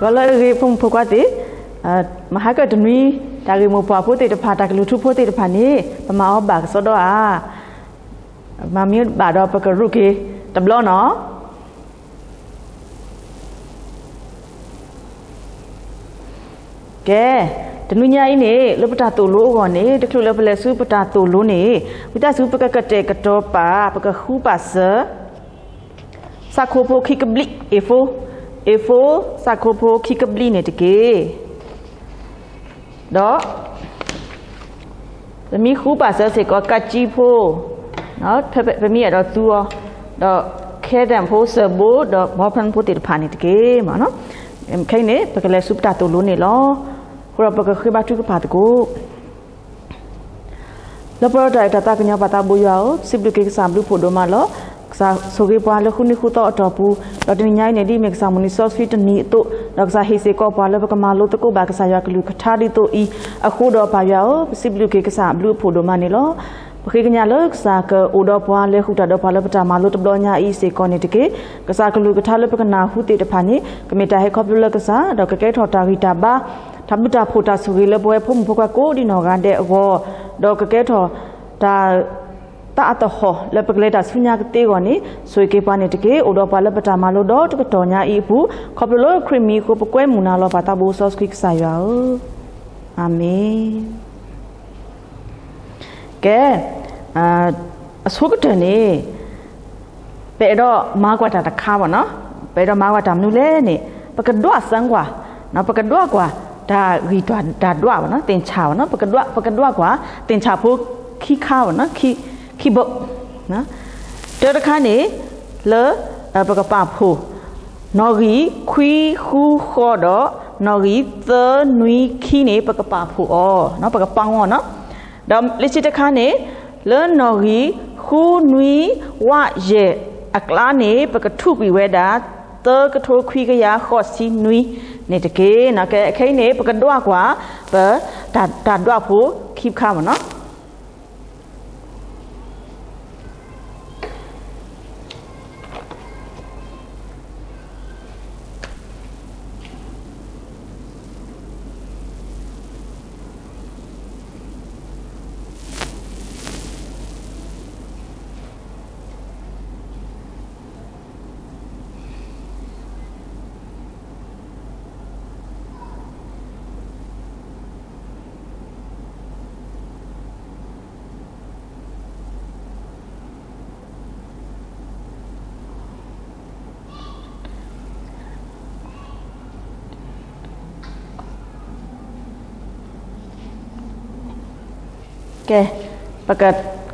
ဒီးလၢအဂ့ၤ ဖိမုၣ်ဖိခွါသ့ၣ်, မဟါကတနွံ တၢ်ဂ့ၢ်မိၢ်ပှၢ်ဖိသ့ၣ်တဖၣ် တၢ်ကလုၢ်ထူဖိသ့ၣ်တဖၣ်န့ၣ် ပမၤအီၤဘၣ်ကစီဒီဧါ. မၤမ့ၢ်ဘၣ်ဒီး ပကရူးက့ၤတဘျီနီၤ. ကဲ, တနွံညါအံၤန့ၣ် လၢပတၢ်သိၣ်လိအဂီၢ်န့ၣ် တချုးလၢပလဲၤဆူပတၢ်သိၣ်လိန့ၣ် ဝံသးစူၤ ပကကတဲာ်ကတီၤပာ် ပကဃုပာ်စၢၤ ဆၣ်ခိဖိခံကဘျံး A four, A four ဆၣ်ခိဖိခံကဘျံးန့ၣ်တက့ၢ်. ဒီး ပမ့ၢ်ဃုပာ်စၢၤစ့ၢ်ကီး ကးကၠံဖိ, ပမ့ၢ်အဲၣ်ဒိးသူအီၤ, ဒီး ခဲဒၣ်ဖိ စၢဘိ ဒီး ဘီဖၢၣ်ဖိသ့ၣ်တဖၣ်န့ၣ်တက့ၢ်မး. ခဲအံၤန့ၣ် ပကလဲၤဆူပတၢ်သိၣ်လိန့ၣ်လီၤ. အဃိဒီးပကဃ့ဘါထုကဖၣ်သကိး လၢပှဲၤဒီးတၢ်အဲၣ်တၢ်သးကညီၤပၢ်သးဘိယွၤဧၢ, ပစံးဘျုးက့ၤကစၢ်ဘျုးဖှိၣ်ဒိၣ်မးလီၤ. ကစၢ်ဆိၣ်ဂ့ၤပှၤလၢဃုနံၤဃုသီအတီၢ်ပူၤ, ဒီးတနံၤညါအံၤန့ၣ် ဒ်အမ့ၢ်ကစၢ်မုၢ်နံၤစီဆှံတနံၤအသိး, ဒီးကစၢ်ဟ့ၣ်စ့ၢ်ကီးပှၤလၢပကမၤလိသကိးဘၣ်ကစၢ်ယွၤကလုၢ်ကထါဒ်သိးအံၤအဃိဒီး ပၢ်ယွၤဧၢ, ပစံးဘျုးက့ၤကစၢ်ဘျုးဖှိၣ်ဒိၣ်မးန့ၣ်လီၤ. ပဃ့ကညးလၢကစၢ်ကအိၣ်ဒီးပှၤ လဲၤဃုာ်တၢ်ဒီးပှၤလၢပတၢ်မၤလိတဘျီညါအံၤစ့ၢ်ကီးန့ၣ်တက့ၢ်. ကစၢ်ကလုၢ်ကထါလၢပကနၢ်ဟူသ့ၣ်တဖၣ်န့ၣ် ကမ့ၢ်တၢ်ဟဲခီဖျိလၢကစၢ်, ဒီးကကဲထီၣ်တၢ်ဂံၢ်တၢ်ဘါ တၢ်ဘျုးတၢ်ဖှိၣ်တၢ်ဆိၣ်ဂ့ၤလၢပဝဲဖိမုၣ်ဖိခွါကိးဒံနီၢ်ဂၤဒဲးအဂီၢ်, ဒီးကကဲထီၣ်တၢ် သးအသဟီၣ်လၢပကလဲၤတၢ်ဆူညါကသ့အဂီၢ်န့ၣ် ဆိၣ်ဂ့ၤက့ၤပှၤန့ၣ်တက့ၢ်. အိၣ်ဒီးပှၤလၢပတၢ်မၤလိဒီတကတီၢ်ညါအံၤအပူၤ, ခီဖျိလၢခရံာ်မံၤအဃိ ပကွဲမုာ်နၤလီၤ ပၢ်သးဘိစီဆှံကစၢ်ယွၤဧၢ, အၤမ့ၣ်. ကဲ, အဆိကတၢၢ်န့ၣ် ပအဲၣ်ဒိးမၤကွၢ်တၢ်တခါဘၣ်နီၤ, ပအဲၣ်ဒိးမၤကွၢ်တၢ်မနုၤလဲၣ်န့ၣ် ပကဒွးစၢကွၢ်, ပကဒွးကွၢ် တၢ်ဂံၢ်တၢ်ဒွးဘၣ်နီၤ, သ့ၣ်ဆၣ်ဘၣ်နီၤ, ပကဒွးကွၢ် သ့ၣ်ဆၣ်ဖိခံခါဘၣ်နီၤ, ခံဘုတ်, တၢတခါန့ၣ် လၢ ပကပာ်ဖှိၣ် နီၣ်ဂံၢ်ခွံဃုဃီဒီး နီၣ်ဂံၢ်သၢနွံခံန့ၣ် ပကပာ်ဖှိၣ်အီၤ, ပကပာ်အီၤနီၤ. ဒီးလၢခံတခါန့ၣ် လၢနီၣ်ဂံၢ်ဃုနွံဝးယဲၢ်အကျါန့ၣ် ပကထူးကွံာ်ဝဲဒၣ် သၢကထိခွံကယၤဃိးဆံနွံန့ၣ်တက့ၢ်. ခဲအံၤန့ၣ် ပကဒွးကွၢ် ပ တၢ်ဒွးဖိခံခါမ့ၢ်နီၤ. ကဲ, ပက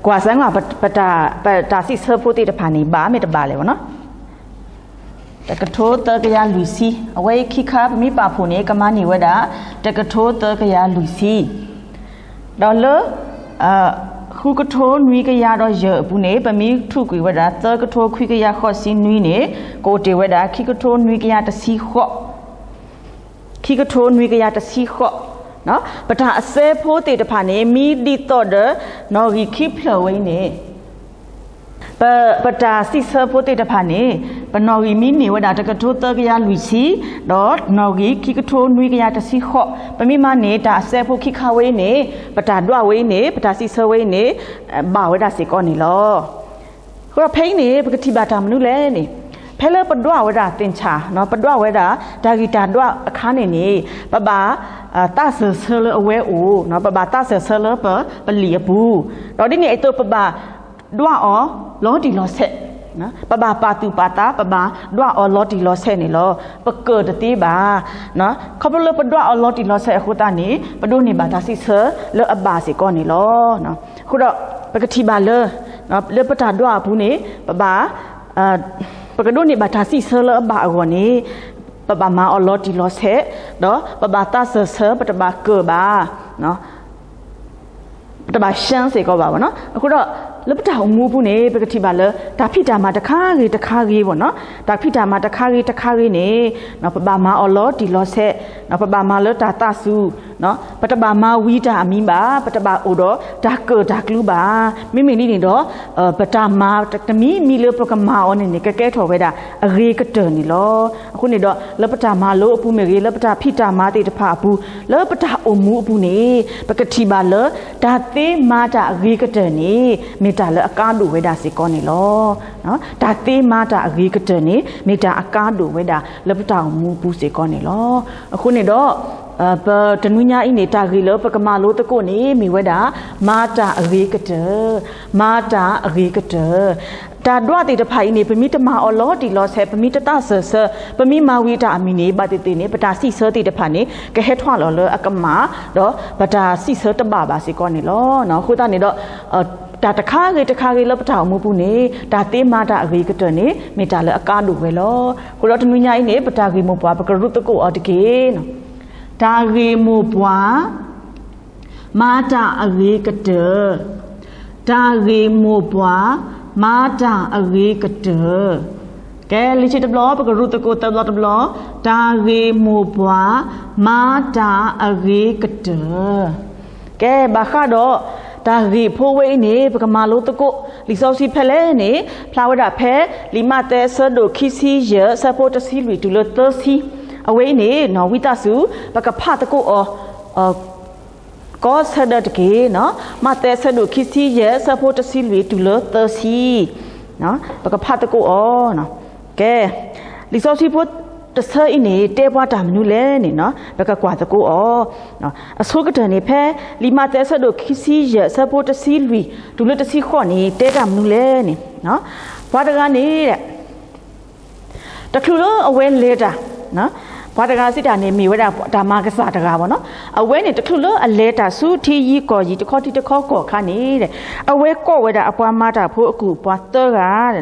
ကွၢ်စၢ် ပတၢ်စံးဆၢဖိသ့ၣ်တဖၣ်န့ၣ် ဘၣ်မ့ၢ်တဘၣ်လဲၣ်နီၤ. တကထိသၢကယၤလွံၢ်ဆံ, အဝဲအံၤခံခါ ပမ့ၢ်ပာ်ဖှိၣ်န့ၣ် ကမၤန့ၢ်ဝဲဒၣ် တကထိသၢကယၤလွံၢ်ဆံ. ဒီးလၢ ဃုကထိနွံကယၤဒီးယဲၢ်အပူၤန့ၣ် ပမ့ၢ်ထူးကွံာ်ဝဲဒၣ် သၢကထိခွံကယၤဃိးဆံနွံန့ၣ် ကအိၣ်တ့ၢ်ဝဲဒၣ် ခံကထိနွံကယၤတဆံဃိး ခံကထိနွံကယၤတဆံဃိး. ပတၢ်အစဲဖိသ့ၣ်တဖၣ်န့ၣ် မ့ၢ်ဒ်သိးဒီး နီၣ်ဂံၢ်ခံဖျၢၣ်ဝဲအံၤန့ၣ် ပ ပတၢ်စံးဆၢဖိသ့ၣ်တဖၣ်န့ၣ် ပနီၣ်ဂံၢ်မ့ၢ်န့ၢ်ဝဲဒၣ် တကထိသၢကယၤလွံၢ်ဆံ, ဒီးနီၣ်ဂံၢ်ခံကထိနွံကယၤတဆံဃိး, ပမ့ၢ်မၤန့ၢ်တၢ်အစဲဖိခံခါဝဲအံၤန့ၣ် ပတၢ်ဒွးဝဲအံၤန့ၣ် ပတၢ်စံးဆၢဝဲအံၤန့ၣ် ဘၣ်ဝဲဒၣ်စ့ၢ်ကီးန့ၣ်လီၤ. အဃိဒီးဖဲအံၤန့ၣ် ပကထံၣ်ဘၣ်တၢ်မနုၤလဲၣ်န့ၣ်, ဖဲလၢပဒွးဝဲဒၣ်သ့ၣ်ဆၣ်, ပဒွးဝဲဒၣ် တၢ်ဂံၢ်တၢ်ဒွးအခါန့ၣ်န့ၣ် ပဘၣ်သးစၢၢ်ဆၢလၢအဝဲအိၣ်, ပဘၣ်သးစၢၢ်ဆၢလၢပ ပလံာ်အပူၤ, ဒီးဒ်န့ၣ်အသိး ပဘၣ်ဒွးအီၤလီၤတံၢ်လီၤဆဲး, ပဘၣ်ပာ်သူၣ်ပာ်သး, ပဘၣ်ဒွးအီၤလီၤတံၢ်လီၤဆဲးန့ၣ်လီၤ. ပကၢၣ်တသ့ဘၣ်. ခီဖျိလၢပဒွးအီၤလီၤတံၢ်လီၤဆဲးအဃိသတးန့ၣ် ပဒိးန့ၢ်ဘၣ်တၢ်စံးဆၢလၢအဘၣ်စ့ၢ်ကီးန့ၣ်လီၤ. အဃိဒီး ပကထံၣ်ဘၣ်လၢ လၢပတၢ်ဒွးအပူၤန့ၣ် ပဘၣ် ပကဒိးန့ၢ်ဘၣ်တၢ်စံးဆၢလၢအဘၣ်အဂီၢ်န့ၣ် ပဘၣ်မၤအီၤလီၤတံၢ်လီၤဆဲး, ဒီးပဘၣ်သးစၢၢ်ဆၢ ပတဘၣ်ကၢၣ်ဘၣ်. ပတဘၣ်ရှင်းစ့ၢ်ကီးဘၣ်ဘၣ်နီၤ. အဃိဒီး လၢပတၢ်အိၣ်မူအပူၤန့ၣ် ပကထံၣ်ဘၣ်လၢ တၢ်ဖံးတၢ်မၤတခါဂ့ၤတခါဂ့ၤဘၣ်နီၤ, တၢ်ဖံးတၢ်မၤတခါဂ့ၤတခါဂ့ၤန့ၣ် ပဘၣ်မၤအီၤလီၤတံၢ်လီၤဆဲး, ပဘၣ်မၤလၢတၢ်သးစူၤ, ပတဘၣ်မၤဝံၤတၢ်အမံၤဘၣ်, ပတဘၣ်အိၣ်ဒီးတၢ်ကၢၣ်တၢ်ကျူဘၣ်. မ့မ့ၢ်ဒ်န့ၣ်ဒီး ပတၢ်မၤတမံၤမံၤလၢပကမၤအီၤန့ၣ်န့ၣ် ကကဲထီၣ်ဝဲဒၣ်အဂ့ၤကတၢၢ်န့ၣ်လီၤ. အဃိန့ၣ်ဒီး လၢပတၢ်မၤလိအပူၤမ့ၢ်ဂ့ၤ, လၢပတၢ်ဖံးတၢ်မၤသ့ၣ်တဖၣ်အပူၤ, လၢပတၢ်အိၣ်မူအပူၤန့ၣ် ပကထံၣ်ဘၣ်လၢ တၢ်သ့မၤတၢ်အဂ့ၤကတၢၢ်န့ၣ် မ့ၢ်တၢ်လၢအကါဒိၣ်ဝဲဒၣ်စ့ၢ်ကီးန့ၣ်လီၤ. တၢ်သ့မၤတၢ်အဂ့ၤကတၢၢ်န့ၣ် မ့ၢ်တၢ်အကါဒိၣ်ဝဲဒၣ် လၢပတၢ်အိၣ်မူအပူၤစ့ၢ်ကီးန့ၣ်လီၤ. အဃိန့ၣ်ဒီး ပတနွံညါအံၤန့ၣ် တၢ်ဂ့ၢ်လၢပကမၤလိသကိးန့ၣ် မ့ၢ်ဝဲဒၣ် မၤတၢ်အဂ့ၤကတၢၢ်, မၤတၢ်အဂ့ၤကတၢၢ်. တၢ်ဒွးသ့ၣ်တဖၣ်အံၤန့ၣ် ပမ့ၢ်တမၤအီၤလီၤတံၢ်လီၤဆဲး, ပမ့ၢ်တသးစၢၢ်ဆၢ, ပမ့ၢ်မၤဝံၤတၢ်အမံၤန့ၣ် ဘၣ်သ့ၣ်သ့ၣ်န့ၣ် ပတၢ်စံးဆၢသ့ၣ်တဖၣ်န့ၣ် ကဟဲထွဲလီၤလၢအကမၣ်, ဒီးပတၢ်စံးဆၢတဘၣ်ဘၣ်စ့ၢ်ကီးန့ၣ်လီၤ. အဃိသတးန့ၣ်ဒီး တၢ်တခါဂ့ၤတခါဂ့ၤလၢပတၢ်အိၣ်မူပူၤန့ၣ် တၢ်သ့မၤတၢ်အဂ့ၤကတၢၢ်န့ၣ် မ့ၢ်တၢ်လၢအကါဒိၣ်ဝဲလီၤ. အဃိဒီးတနွံညါအံၤန့ၣ် ပတၢ်ဂ့ၢ်မိၢ်ပှၢ် ပကရူၢ်သကိးအီၤတက့ၢ်. တၢ်ဂ့ၢ်မိၢ်ပှၢ် မၤတၢ်အဂ့ၤကတၢၢ်, တၢ်ဂ့ၢ်မိၢ်ပှၢ် မၤတၢ်အဂ့ၤကတၢၢ်. ကဲ လံာ်ဆ့တဘျီ ပကရူၢ်သကိးသၢဘျီတဘျီ, တၢ်ဂ့ၢ်မိၢ်ပှၢ် မၤတၢ်အဂ့ၤကတၢၢ်. ကဲ ဘၣ်ဃးဒီး တၢ်ဂ့ၢ်ဖိဝဲအံၤန့ၣ် ပကမၤလိသကိး လံာ်စီဆှံဖဲလဲၣ်န့ၣ် ဖျါဝဲဒၣ်ဖဲ လံာ်မးသဲအဆၢဒိၣ်ခံဆံယဲၢ် အဆၢဖိတဆံလွံၢ်တုၤလၢသၢဆံ, အဝဲအံၤန့ၣ် ဝံသးစူၤ ပကဖးသကိးအီၤ ကိးဆၢဒၢတက့ၢ်. မးသဲအဆၢဒိၣ်ခံဆံယဲၢ် အဆၢဖိတဆံလွံၢ်တုၤလၢသၢဆံ, ပကဖးသကိးအီၤ. ကဲ လံာ်စီဆှံဖိတဆၢအံၤန့ၣ် တဲပှၤတၢ်မနုၤလဲၣ်န့ၣ် ပကကွၢ်သကိးအီၤ. အဆိကတၢၢ်န့ၣ် ဖဲ လံာ်မးသဲအဆၢဒိၣ်ခံဆံယဲၢ် အဆၢဖိတဆံလွံၢ်တုၤလၢတဆံဃိးန့ၣ် တဲတၢ်မနုၤလဲၣ်န့ၣ်, ပှၤတဂၤန့ၣ် တချုးလၢအဝဲလဲၤတၢ်, ပှၤတဂၤစံးတၢ်န့ၣ် မ့ၢ်ဝဲဒၣ်တၢ်မၤကစၢ်တဂၤဘၣ်နီၤ. အဝဲန့ၣ် တချုးလၢအလဲၤတၢ်ဆူထံယံၤကီၢ်ယံၤ တခီထံတခီကီၢ်ခါန့ၣ် အဝဲကိးဝဲဒၣ်အပှၤမၤတၢ်ဖိအကုၢ်အပှၤသၢဂ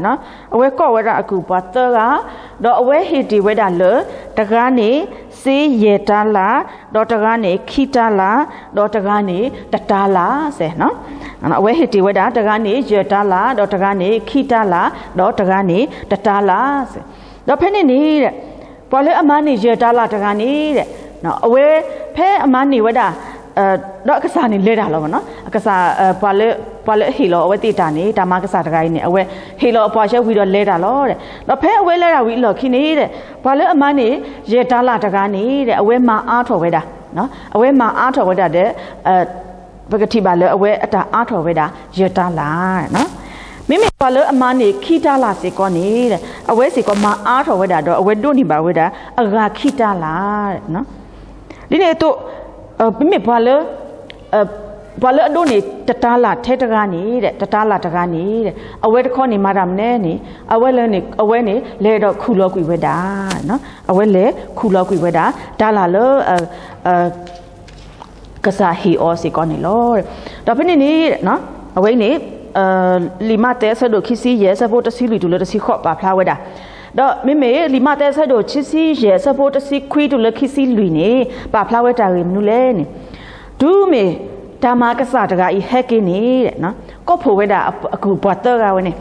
ၤ, အဝဲကိးဝဲဒၣ်အကုၢ်အပှၤသၢဂၤ, ဒီးအဝဲဟ့ၣ်တ့ၢ်ဝဲဒၣ်လၢ တဂၤန့ၣ် စ့ယဲၢ်တၤလၣ်, ဒီးတဂၤန့ၣ် ခံတၤလၣ်, ဒီးတဂၤန့ၣ်တတၤလၣ်စဲး အဝဲဟ့ၣ်တ့ၢ်ဝဲဒၣ် တဂၤန့ၣ်ယဲၢ်တၤလၣ်, ဒီးတဂၤန့ၣ်ခံတၤလၣ်, ဒီးတဂၤန့ၣ်တတၤလၣ်စဲး. ဒီးဖဲန့ၣ်န့ၣ် ပှၤလၢအမၤန့ၢ်ယဲၢ်တၤလၣ်တဂၤန့ၣ် အဝဲ ဖဲအမၤန့ၢ်ဝဲဒၣ် ဒီးအကစၢ်န့ၣ်လဲၤတၢ်လီၤဘၣ်နီၤ. အကစၢ် ပှၤလၢ ပှၤလၢအဟ့ၣ်လီၤအဝဲသ့ၣ်တၢ်န့ၣ် တၢ်မၤကစၢ်တဂၤအံၤန့ၣ် အဝဲဟ့ၣ်လီၤအပှၤဆၢဝံၤဒီးလဲၤတၢ်လီၤ. ဒီးဖဲအဝဲလဲၤတၢ်ဝံၤအလီၢ်ခံန့ၣ် ပှၤလၢအမၤန့ၢ် ယဲၢ်တၤလၣ်တဂၤန့ၣ် အဝဲမၤအါထီၣ်ဝဲဒၣ် အဝဲမၤအါထီၣ်ဝဲဒၣ်ဒီး ပကထံၣ်ဘၣ်လၢအဝဲအတၢ်အါထီၣ်ဝဲဒၣ် ယဲၢ်တၤလၣ်. မ့မ့ၢ်ပှၤလၢအမၤန့ၢ်ခံတၤလၣ်စ့ၢ်ကီးန့ၣ် အဝဲစ့ၢ်ကီးမၤအါထီၣ်ဝဲဒၣ်ဒီး အဝဲဒိးန့ၢ်ဘၣ်ဝဲဒၣ် အဂၤခံတၤလၣ်. ဒ်န့ၣ်အသိး မ့မ့ၢ်ပှၤလၢ ပှၤလၢအဒိးန့ၢ်တတၤလၣ်ထဲတဂၤန့ၣ် တတၤလၣ်တဂၤန့ၣ် အဝဲတခီန့ၣ်မၤတၢ်မနုၤလဲၣ်န့ၣ် အဝဲလဲၤန့ၣ် အဝဲန့ၣ် လဲၤဒီးခူၣ်လီၤကွံာ်ဝဲဒၣ် အဝဲလဲၤခူၣ်လီၤကွံာ်ဝဲဒၣ် တၤလၣ်လၢ ကစၢ်ဟ့ၣ်အီၤစ့ၢ်ကီးန့ၣ်လီၤ. ဒီးဖဲန့ၣ်န့ၣ် အဝဲအံၤန့ၣ် လံာ်မးသဲအဆၢဒိၣ်ခံဆံယဲၢ် အဆၢဖိတဆံလွံၢ်တုၤလၢတဆံဃိးပာ်ဖျါဝဲဒၣ်, ဒီးမ့မ့ၢ်လံာ်မးသဲအဆၢဒိၣ်ခံဆံယဲၢ် အဆၢဖိတဆံခွံတုၤလၢခံဆံလွံၢ်န့ၣ် ပာ်ဖျါဝဲတၢ်ဂ့ၢ်မနုၤလဲၣ်န့ၣ်, တုၤမ့ၢ်တၢ်မၤကစၢ်တဂၤအံၤဟဲက့ၤန့ၣ် ကိးဖှိၣ်ဝဲဒၣ်အကုၢ်ပှၤသၢဂၤဝဲန့ၣ်,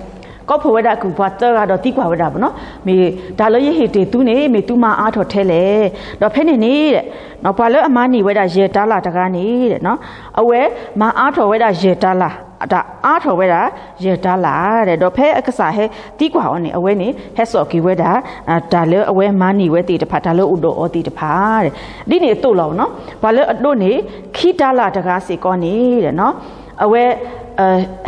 ကိးဖှိၣ်ဝဲဒၣ်အကုၢ်ပှၤသၢဂၤဒီးသံကွၢ်ဝဲဒၣ်ဘၣ်နီၤ, မ့ၢ်တၢ်လၢယဟ့ၣ်တ့ၢ်သုန့ၣ် မ့ၢ်သုမၤအါထီၣ်ထဲလဲၣ်. ဒီးဖဲန့ၣ်န့ၣ် ပှၤလၢအမၤန့ၢ်ဝဲဒၣ်ယဲၢ်တၤလၣ်တဂၤန့ၣ် အဝဲမၤအါထီၣ်ဝဲဒၣ်ယဲၢ်တၤလၣ်, တၢ်အါထီၣ်ဝဲဒၣ်ယဲၢ်တၤလၣ်, ဒီးဖဲအကစၢ်ဟဲသံကွၢ်အီၤန့ၣ် အဝဲန့ၣ် ဟဲစိာ်က့ၤဝဲဒၣ် တၢ်လၢအဝဲမၤန့ၢ်ဝဲသ့ၣ်တဖၣ် တၢ်လၢအိၣ်ဒီးအီၤသ့ၣ်တဖၣ်, ဒ်န့ၣ်အသိးလီၤနီၤ, ပှၤလၢအဒိးန့ၢ်ခံတၤလၣ်တဂၤစ့ၢ်ကီးန့ၣ် အဝဲ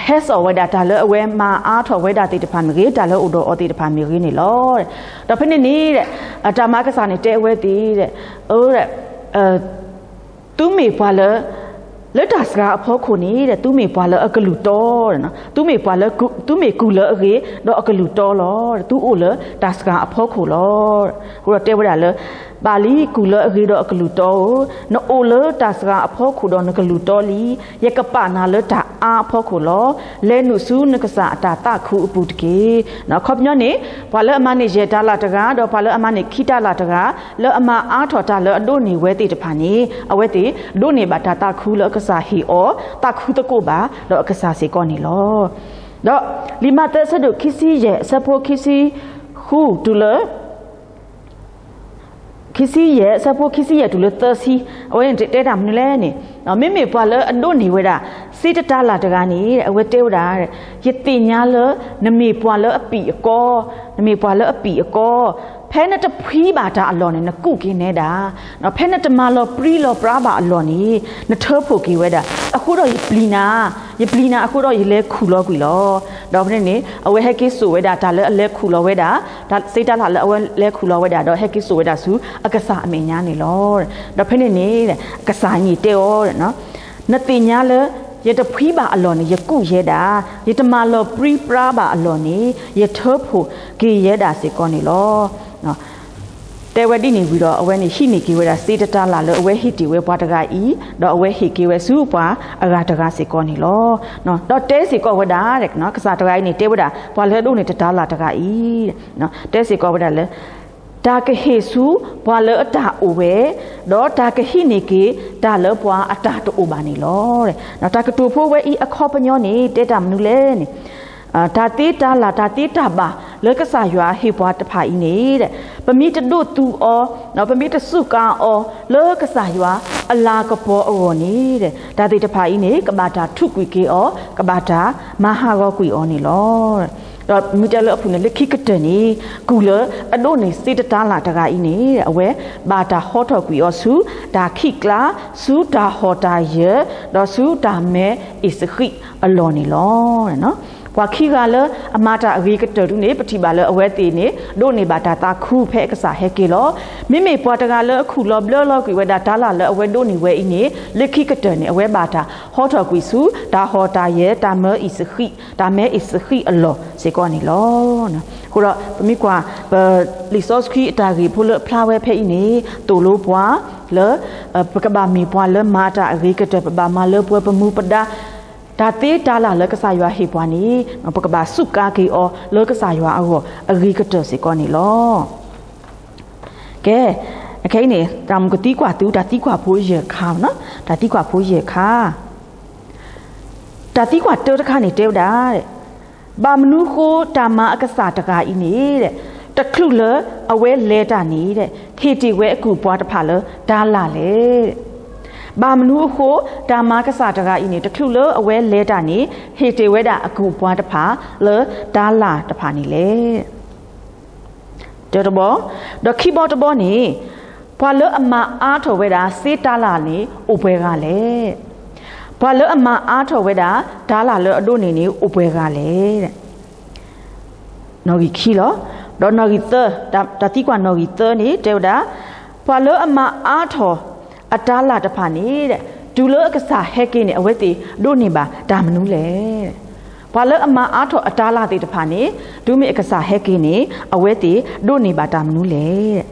ဟဲစိာ်ဝဲဒၣ်တၢ်လၢအဝဲမၤအါထီၣ်ဝဲဒၣ်သ့ၣ်တဖၣ်မ့ၢ်ဂ့ၤ, တၢ်လၢအိၣ်ဒီးအီၤသ့ၣ်တဖၣ်မ့ၢ်ဂ့ၤန့ၣ်လီၤ. ဒီးဖဲန့ၣ်န့ၣ် တၢ်မၤကစၢ်န့ၣ်တဲအဝဲသ့ၣ် သုမ့ၢ်ပှၤလၢ လၢတၢ်စှၤအဖီခိၣ်န့ၣ် သုမ့ၢ်ပှၤလၢအကလုၢ်တီ, သုမ့ၢ်ပှၤလၢ သုမ့ၢ်ကုၢ်လၢအဂ့ၤ ဒီးအကလုၢ်တီလီၤ. သုအိၣ်လၢတၢ်စှၤအဖီခိၣ်လီၤ. အဃိဒီးတဲဝဲဒၣ်လၢ ဘၣ်လံ ကူၣ်လၢအဂ့ၤဒီးအကလုၢ်တီဧၢ, နအိၣ်လၢတၢ်စှၤအဖီခိၣ်ဒီးနကလုၢ်တီလံ. ယကပာ်နၤလၢတၢ်အါအဖီခိၣ်လီၤ. လဲၤနုာ်ဆူနကစၢ်အတၢ်သးခုအပူၤတက့ၢ်. အခီပညီန့ၣ် ပှၤလၢအမၤန့ၢ်ယဲၢ်တၤလၣ်တဂၤ ဒီးပှၤလၢအမၤန့ၢ်ခံတၤလၣ်တဂၤ လၢအမၤအါထီၣ်တၢ်လၢအဒိးန့ၢ်ဝဲသ့ၣ်တဖၣ်န့ၣ် အဝဲသ့ၣ်ဒိးန့ၢ်ဘၣ်တၢ်သးခုလၢအကစၢ်ဟ့ၣ်အီၤ, သးခုသကိးဘၣ်ဒီးအကစၢ်စ့ၢ်ကီးန့ၣ်လီၤ. ဒီးလံာ်မးသဲအဆၢဒိၣ်ခံဆံယဲၢ် အဆၢဖိခံဆံဃုတုၤလၢ ခံဆံယဲၢ် အဆၢဖိခံဆံယဲၢ်တုၤလၢသၢဆံ, အဝဲန့ၣ်တဲတၢ်မနုၤလဲၣ်န့ၣ်, မ့မ့ၢ်ပှၤလၢအဒိးန့ၢ်ဝဲဒၣ် စ့တတၤလၣ်တဂၤန့ၣ် အဝဲတဲဝဲဒၣ်, ယသ့ၣ်ညါလၢ နမ့ၢ်ပှၤလၢအပံာ်အကီ, နမ့ၢ်ပှၤလၢအပံာ်အကီ, ဖဲနတဖှံဘၣ်တၢ်အလီၢ်န့ၣ် နကူးက့ၤနဲဒၣ်, ဖဲနတမၤလီၤပြံလီၤပြါဘၣ်အလီၢ်န့ၣ် နထၢဖှိၣ်က့ၤဝဲဒၣ်, အဃိဒီးယပျံၤနၤ, ယပျံၤနၤအဃိဒီးယလဲၤခူၣ်လီၤကွံာ်လီၤ. ဒီးဖဲန့ၣ်န့ၣ် အဝဲဟဲက့ၤစိာ်ဝဲဒၣ်တၢ်လၢအလဲၤခူၣ်လီၤဝဲဒၣ်, တၢ်စ့တၤလၣ်လၢအဝဲလဲၤခူၣ်လီၤဝဲဒၣ် ဒီးဟဲက့ၤစိာ်ဝဲဒၣ်ဆူအကစၢ်အမဲာ်ညါန့ၣ်လီၤ. ဒီးဖဲန့ၣ်န့ၣ် အကစၢ်အံၤန့ၣ်တဲအီၤ, နသ့ၣ်ညါလၢ ယတဖှံဘၣ်အလီၢ်န့ၣ် ယကူးယဲဒၣ်, ယတမၤလီၤပြံပြါဘၣ်အလီၢ်န့ၣ် ယထၢဖှိၣ်က့ၤယဲဒၣ်စ့ၢ်ကီးန့ၣ်လီၤ. တဲဝဲဒ်န့ၣ်ဝံၤဒီး အဝဲန့ၣ်ဟံးန့ၢ်က့ၤဝဲဒၣ်စ့တတၤလၣ်လၢအဝဲဟ့ၣ်တ့ၢ်ဝဲပှၤတဂၤအံၤ, ဒီးအဝဲဟ့ၣ်က့ၤဝဲဆူပှၤအဂၤတဂၤစ့ၢ်ကီးန့ၣ်လီၤ. ဒီးတဲစ့ၢ်ကီးဝဲဒၣ်, ကစၢ်တဂၤအံၤန့ၣ် တဲဝဲဒၣ် ပှၤလၢအဒိးန့ၢ်တတၤလၣ်တဂၤအံၤ, တဲစ့ၢ်ကီးဝဲဒၣ်လၢ တၢ်ကဟ့ၣ်ဆူပှၤလၢအတၢ်အိၣ်ဝဲ, ဒီးတၢ်ကဟံးန့ၢ်က့ၤတၢ်လၢပှၤအတၢ်တအိၣ်ဘၣ်န့ၣ်လီၤ. တၢ်ကတိၤဖိဝဲအံၤအခီပညီန့ၣ် တဲတၢ်မနုၤလဲၣ်န့ၣ်, တၢ်သ့တၤလၣ် တၢ်သ့တၢ်ဘၣ်လၢကစၢ်ယွၤဟ့ၣ်ပှၤတဖၣ်အံၤန့ၣ်, ပမ့ၢ်တဒိးသူအီၤ, ပမ့ၢ်တစူးကါအီၤလၢကစၢ်ယွၤအလၤကပီၤအဂီၢ်န့ၣ်, တၢ်သ့ၣ်တဖၣ်အံၤန့ၣ် ကဘၣ်တၢ်ထူးကွံာ်က့ၤအီၤ, ကဘၣ်တၢ်မၤဟးဂီၤကွံာ်အီၤန့ၣ်လီၤ. ဒီးမ့ၢ်တဲလၢအပူၤန့ၣ် လၢခံကတၢၢ်န့ၣ် ကူၣ်လၢအဒိးန့ၢ်စ့တတၤလၣ်တဂၤအံၤန့ၣ် အဝဲဘၣ်တၢ်ဟီထီၣ်ကွံာ်အီၤဆူတၢ်ခံးကျါ, ဆူတၢ်ဟီၣ်တၢ်ယၢၤ, ဒီးဆူတၢ်မဲအ့ၣ်စဃံးအလီၢ်န့ၣ်လီၤ. ပှၤခံဂၤလၢအမၤတၢ်အဂ့ၤကတၢၢ်ဒုန့ၣ် ပထံၣ်ဘၣ်လၢအဝဲသ့ၣ်န့ၣ် ဒိးန့ၢ်ဘၣ်တၢ်သးခုဖဲအကစၢ်ဟဲက့ၤလီၤ. မ့မ့ၢ်ပှၤတဂၤလၢအခူၣ်လီၤဘျၢလီၤကွံာ်ဝဲဒၣ်တၤလၣ်လၢအဝဲဒိးန့ၢ်ဝဲအံၤန့ၣ် လၢခံကတၢၢ်န့ၣ် အဝဲဘၣ်တၢ်ဟီထီၣ်ကွံာ်ဆူ တၢ်ဟီၣ်တၢ်ယၢၤ တၢ်မဲအ့ၣ်စဃံး, တၢ်မဲအ့ၣ်စဃံးအလီၢ်စ့ၢ်ကီးန့ၣ်လီၤ. အဃိဒီးပမ့ၢ်ကွၢ် ပလံာ်စီဆှံအတၢ်ဂ့ၢ်ဖိလၢအဖျါဝဲဖဲအံၤန့ၣ် သိၣ်လိပှၤလၢ ပကဘၣ်မ့ၢ်ပှၤလၢမၤတၢ်အဂ့ၤကတၢၢ်, ပဘၣ်မၤလၢပှဲၤပမူပဒါ, တၢ်သ့တၤလၣ်လၢကစၢ်ယွၤဟ့ၣ်ပှၤန့ၣ် ပကဘၣ်စူးကါက့ၤအီၤလၢကစၢ်ယွၤအဂီၢ်အဂ့ၤကတၢၢ်စ့ၢ်ကီးန့ၣ်လီၤ. ကဲ, အခဲအံၤန့ၣ် တၢ်မုၢ်ကသံကွၢ်သု တၢ်သံကွၢ်ဖိယဲၢ်ခါ, တၢ်သံကွၢ်ဖိယဲၢ်ခါ, တၢ်သံကွၢ်တၢတခါန့ၣ်တဲဝဲဒၣ်, ဘၣ်မနုၤဃိတၢ်မၤအကစၢ်တဂၤအံၤန့ၣ် တချုးလၢအဝဲလဲၤတၢ်န့ၣ် ဟ့ၣ်တ့ၢ်ဝဲအကုၢ်အပှၤတဖၣ်လၢတၤလၣ်လဲၣ်. ဘၣ်မနုၤအဃိ တၢ်မၤကစၢ်တဂၤအံၤန့ၣ် တချုးလၢအဝဲလဲၤတၢ်န့ၣ် ဟ့ၣ်တ့ၢ်ဝဲဒၣ်အကုၢ်အပှၤတဖၣ်လၢတၤလၣ်တဖၣ်န့ၣ်လဲၣ်. တၢတဘီ, ဒီးခံဘီတဘီန့ၣ်, ပှၤလၢအမၤအါထီၣ်ဝဲဒၣ်စ့တၤလၣ်န့ၣ် အိၣ်ပှဲၤဂၤလဲၣ်. ပှၤလၢအမၤအါထီၣ်ဝဲဒၣ် တၤလၣ်လၢအဒိးန့ၢ်န့ၣ် အိၣ်ပှဲၤဂၤလဲၣ်. နီၣ်ဂံၢ်ခံလီၤ. ဒီးနီၣ်ဂံၢ်သၢ, တၢ်သံကွၢ်နီၣ်ဂံၢ်သၢန့ၣ် တဲဝဲဒၣ်, ပှၤလၢအမၤအါထီၣ်အတၤလၣ်တဖၣ်န့ၣ်, တုၤလၢအကစၢ်ဟဲက့ၤန့ၣ် အဝဲသ့ၣ်ဒိးန့ၢ်ဘၣ်တၢ်မနုၤလဲၣ်. ပှၤလၢအမၤအါထီၣ်အတၤလၣ်သ့ၣ်တဖၣ်န့ၣ် တုၤမ့ၢ်အကစၢ်ဟဲက့ၤန့ၣ် အဝဲသ့ၣ်ဒိးန့ၢ်ဘၣ်တၢ်မနုၤလဲၣ်.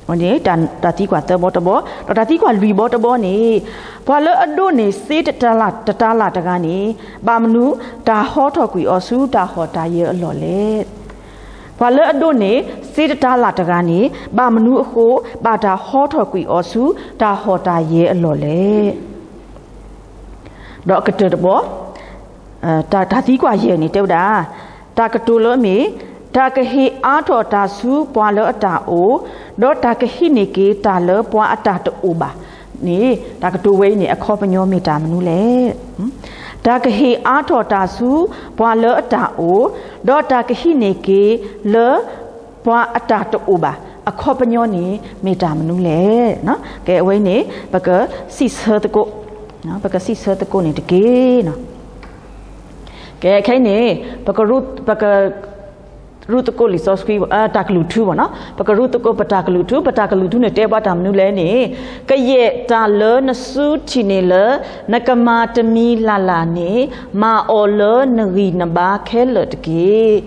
တၢ်သံကွၢ်သၢဘီတဘီ, ဒီးတၢ်သံကွၢ်လွံၢ်ဘီတဘီန့ၣ်, ပှၤလၢအဒိးန့ၢ်စ့တတၤလၣ်တဂၤန့ၣ်, ဘၣ်မနုၤတၢ်ဟီထီၣ်ကွံာ်အီၤဆူတၢ်ဟီၣ်တၢ်ယၢၤအလီၢ်လဲၣ်. ပှၤလၢအဒိးန့ၢ်စ့တတၤလၣ်တဂၤန့ၣ် ဘၣ်မနုၤအဃိ ဘၣ်တၢ်ဟီထီၣ်ကွံာ်အီၤဆူတၢ်ဟီၣ်တၢ်ယၢၤအလီၢ်လဲၣ်. ဒီးအကတၢၢ်တဘီ, တၢ်သံကွၢ်ယဲၢ်န့ၣ်တဲဝဲဒၣ်, တၢ်ကတိၤလၢအမ့ၢ်, တၢ်ကဟ့ၣ်အါထီၣ်တၢ်ဆူပှၤလၢအတၢ်အိၣ်, ဒီးတၢ်ကဟံးန့ၢ်က့ၤတၢ်လၢပှၤအတၢ်တအိၣ်ဘၣ်န့ၣ်, တၢ်ကတိၤဝဲအံၤန့ၣ် အခီပညီမ့ၢ်တၢ်မနုၤလဲၣ်. တၢ်ကဟ့ၣ်အါထီၣ်တၢ်ဆူပှၤလၢအတၢ်အိၣ်, ဒီးတၢ်ကဟံးန့ၢ်က့ၤလၢ ပှၤအတၢ်တအိၣ်ဘၣ် အခီပညီန့ၣ် မ့ၢ်တၢ်မနုၤလဲၣ်. ကဲ အဝဲအံၤန့ၣ် ပကစံးဆၢသကိး, ပကစံးဆၢသကိးန့ၣ်တက့ၢ်. ကဲ ခဲအံၤန့ၣ် ပက ရူၢ်သကိးလံာ်စီဆှံ တၢ်ကလုၢ်ထူဘၣ်နီၤ, ပကရူၢ်သကိးပတၢ်ကလုၢ်ထူ, ပတၢ်ကလုၢ်ထူန့ၣ် တဲဘၣ်တၢ်မနုၤလဲၣ်န့ၣ်, ကယဲၢ်တၢ်လၢနစုထံၣ်န့ၣ်လၢ နကမၤတမံၤလၢ်လၢ်န့ၣ်, မၤအီၤလၢနဂံၢ်နဘါခဲလၢာ်တက့ၢ်.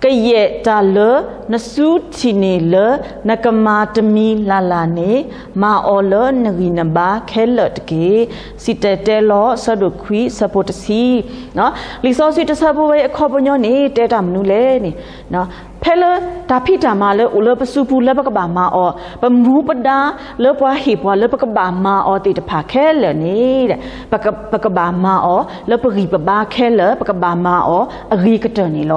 ကယဲၢ်တၢ်လၢနစုထံၣ်န့ၢ်လၢ နကမၤတမံၤလၢ်လၢ်န့ၣ်, မၤအီၤလၢနဂံၢ်နဘါခဲလၢာ်တက့ၢ်. စံၣ်တဲၤတဲလီၤ အဆၢဒိၣ်ခွံ အဆၢဖိတဆံ. လံာ်စီဆှံတဆၢဖိဝဲအံၤ အခီပညီန့ၣ် တဲတၢ်မနုၤလဲၣ်န့ၣ်, ဖဲလၢတၢ်ဖံးတၢ်မၤလၢအိၣ်လၢပစုပူၤလၢပကဘၣ်မၤအီၤ, ပမူပဒါလၢပှၤဟ့ၣ်ပှၤလၢပကဘၣ်မၤအီၤသ့ၣ်တဖၣ်ခဲလၢာ်န့ၣ်, ပကဘၣ်မၤအီၤလၢပဂံၢ်ပဘါခဲလၢာ်, ပကဘၣ်မၤအီၤအဂ့ၤကတၢၢ်န့ၣ်လီ